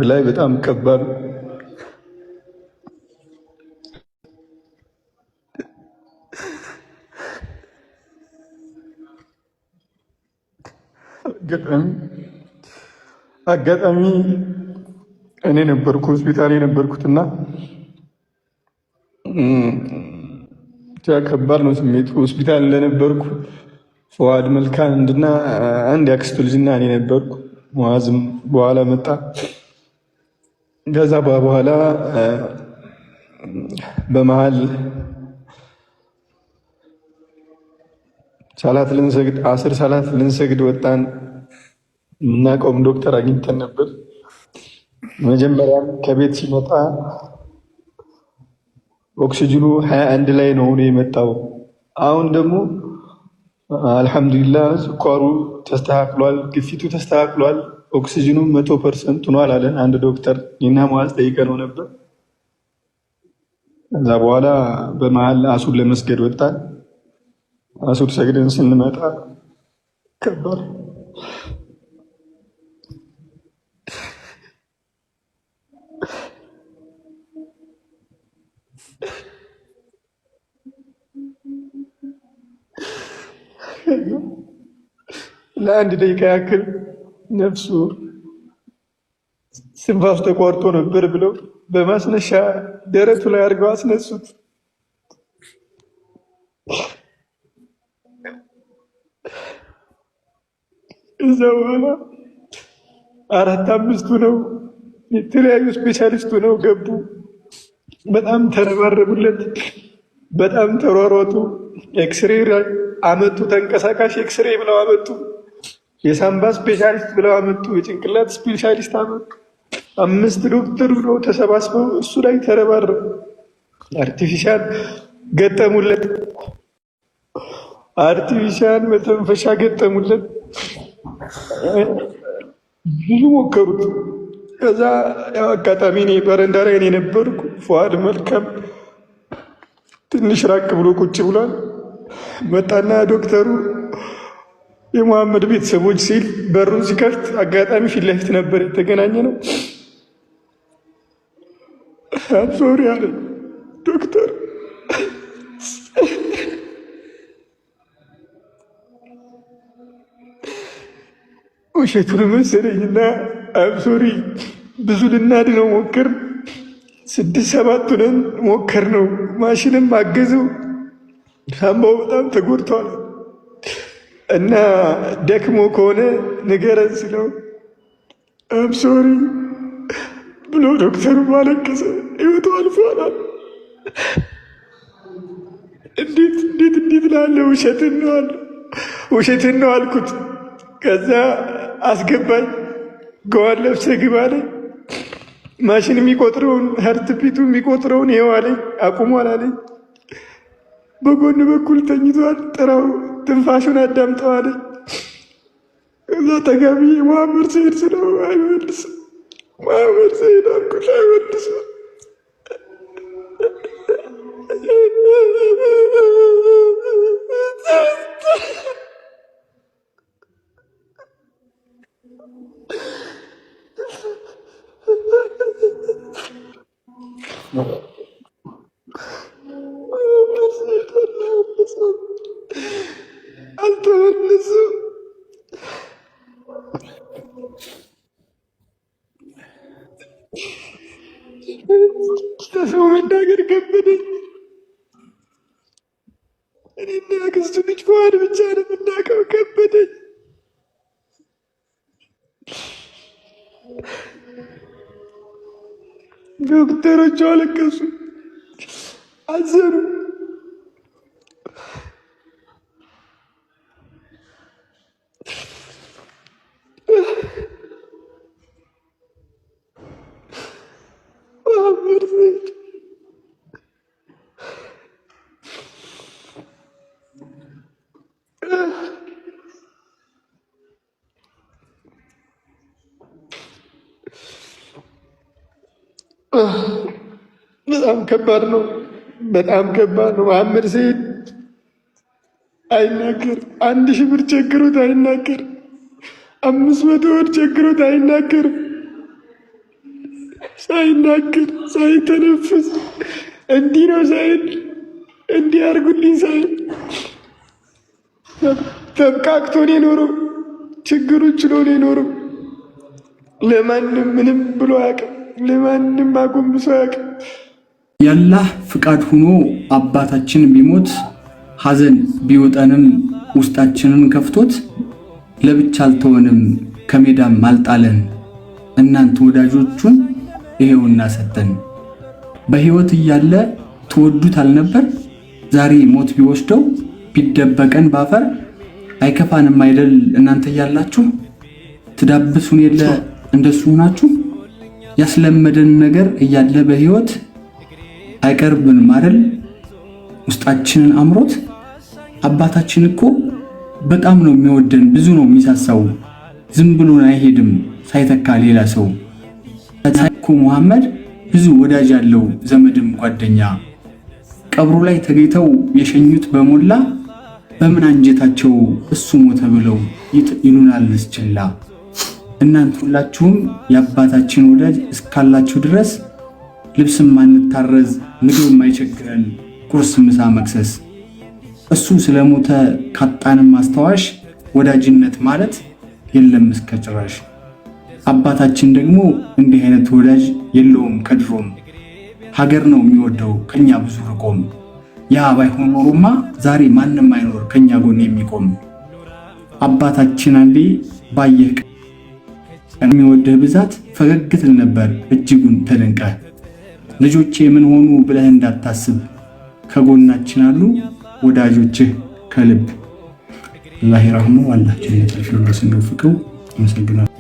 ላይ በጣም ከባድ። አጋጣሚ እኔ ነበርኩ ሆስፒታል የነበርኩትና ከባድ ነው ስሜቱ። ሆስፒታል እንደነበርኩ ፈዋድ መልካን እንድና አንድ ያክስቱ ልጅና እኔ ነበርኩ። ሙዓዝም በኋላ መጣ። ከዛ በኋላ በመሀል ሰላት ልንሰግድ አስር ሰላት ልንሰግድ ወጣን። የምናውቀውም ዶክተር አግኝተን ነበር። መጀመሪያም ከቤት ሲመጣ ኦክሲጅኑ 21 ላይ ነው ሆኖ የመጣው። አሁን ደግሞ አልሐምዱሊላህ ስኳሩ ተስተካክሏል፣ ግፊቱ ተስተካክሏል፣ ኦክሲጅኑ 100% ሆኗል አለን አንድ ዶክተር። እኔና ሙዓዝ ጠይቀነው ነበር። ከዛ በኋላ በመሀል አሱር ለመስገድ ወጣን። አሱር ሰግደን ስንመጣ ከባድ ለአንድ ደቂቃ ያክል ነፍሱ ስንፋስ ተቋርጦ ነበር ብለው በማስነሻ ደረቱ ላይ አድርገው አስነሱት። እዛ በኋላ አራት አምስቱ ነው የተለያዩ ስፔሻሊስቱ ነው ገቡ። በጣም ተረባረቡለት፣ በጣም ተሯሯጡ። ኤክስሬ አመጡ፣ ተንቀሳቃሽ ኤክስሬ ብለው አመጡ። የሳምባ ስፔሻሊስት ብለው አመጡ። የጭንቅላት ስፔሻሊስት አመጡ። አምስት ዶክተር ብለው ተሰባስበው እሱ ላይ ተረባረቡ። artificial ገጠሙለት። artificial መተንፈሻ ገጠሙለት። ብዙ ሞከሩት። ከዛ ያው አጋጣሚ እኔ በረንዳ ላይ እኔ ነበርኩ። ፉአድ መልካም ትንሽ ራቅ ብሎ ቁጭ ብሏል። መጣና ዶክተሩ የመሐመድ ቤተሰቦች ሲል በሩን ሲከፍት አጋጣሚ ፊት ለፊት ነበር የተገናኘ ነው። I'm sorry አለ ዶክተር። ውሸቱን መሰለኝና I'm sorry ብዙ ልናድነው ሞከር፣ ስድስት ሰባቱንን ሞከር ነው። ማሽንም አገዘው። ሳምባው በጣም ተጎድቷል እና ደክሞ ከሆነ ንገረን ስለው I'm sorry ብሎ ዶክተሩ አለቀሰ። ህይወቱ አልፏል። እንዴት እንዴት እንዴት ላለ ውሸትን ነው አለ ውሸትን ነው አልኩት። ከዛ አስገባኝ። ገዋን ለብሰህ ግባ አለኝ። ማሽን የሚቆጥረውን heart beat ኡ የሚቆጥረውን ይኸው አለኝ። አቁሟል አለኝ። በጎን በኩል ተኝቷል። ጥራው፣ ትንፋሹን አዳምጠው አለኝ። እዛ ተጋቢ መሐመድ ሰይድ ስለው አይመልስም። መሐመድ ሰይድ አልኩት አይመልስም። አልተመለስም። ለሰው መናገር ከበደኝ። እኔና ያክስቱ ልጅ ፉአድ ብቻ ነው የምናውቀው። ከበደኝ። ዶክተሮቹ አለቀሱ፣ አዘኑ። መሐመድ ሰይድ በጣም ከባድ ነው። በጣም ከባድ ነው። መሐመድ ሰይድ አይናገር። 1000 ብር ቸግሮት አይናገር። 500 ብር ቸግሮት አይናገር። ሳይናገር ሳይተነፍስ እንዲህ ነው ሳይል፣ እንዲህ አድርጉልኝ ሳይል ተብቃቅቶ ነው የኖረው። ችግሩን ችሎ ነው የኖረው። ለማንም ምንም ብሎ አያውቅም። ለማንም አጎንብሶ አያውቅም። ያላህ ፍቃድ ሆኖ አባታችን ቢሞት፣ ሐዘን ቢውጠንም ውስጣችንን ከፍቶት፣ ለብቻ አልተወንም ከሜዳም አልጣለን፣ እናንተ ወዳጆቹን ይሄውና ሰጠን። በሕይወት እያለ ትወዱት አልነበር? ዛሬ ሞት ቢወስደው ቢደበቀን ባፈር አይከፋንም አይደል? እናንተ እያላችሁ ትዳብሱን የለ እንደሱ ሆናችሁ። ያስለመደን ነገር እያለ በሕይወት አይቀርብንም አይደል? ውስጣችንን አምሮት። አባታችን እኮ በጣም ነው የሚወደን፣ ብዙ ነው የሚሳሳው። ዝም ብሎን አይሄድም ሳይተካ ሌላ ሰው። እኮ መሐመድ ብዙ ወዳጅ ያለው ዘመድም ጓደኛ። ቀብሩ ላይ ተገኝተው የሸኙት በሞላ በምን አንጀታቸው እሱ ሞተ ብለው ይሉናል ችላ። እናንተ ሁላችሁም የአባታችን ወዳጅ እስካላችሁ ድረስ ልብስም ማንታረዝ፣ ምግብ ማይቸግረን፣ ቁርስ ምሳ መክሰስ። እሱ ስለሞተ ካጣንም ማስታወሻ ወዳጅነት ማለት የለም እስከ ጭራሽ። አባታችን ደግሞ እንዲህ አይነት ወዳጅ የለውም ከድሮም፣ ሀገር ነው የሚወደው ከኛ ብዙ ርቆም። ያ ባይሆን ኖሮማ ዛሬ ማንም አይኖር ከኛ ጎን የሚቆም። አባታችን አንዴ ባየህ የሚወድህ ብዛት ፈገግ ትል ነበር እጅጉን ተደንቀህ። ልጆቼ ምን ሆኑ ብለህ እንዳታስብ፣ ከጎናችን አሉ ወዳጆችህ ከልብ። አላህ ይርሐመው፣ አላህ ጀነተል ፊርደውስ ይወፍቀው። አመሰግናለሁ።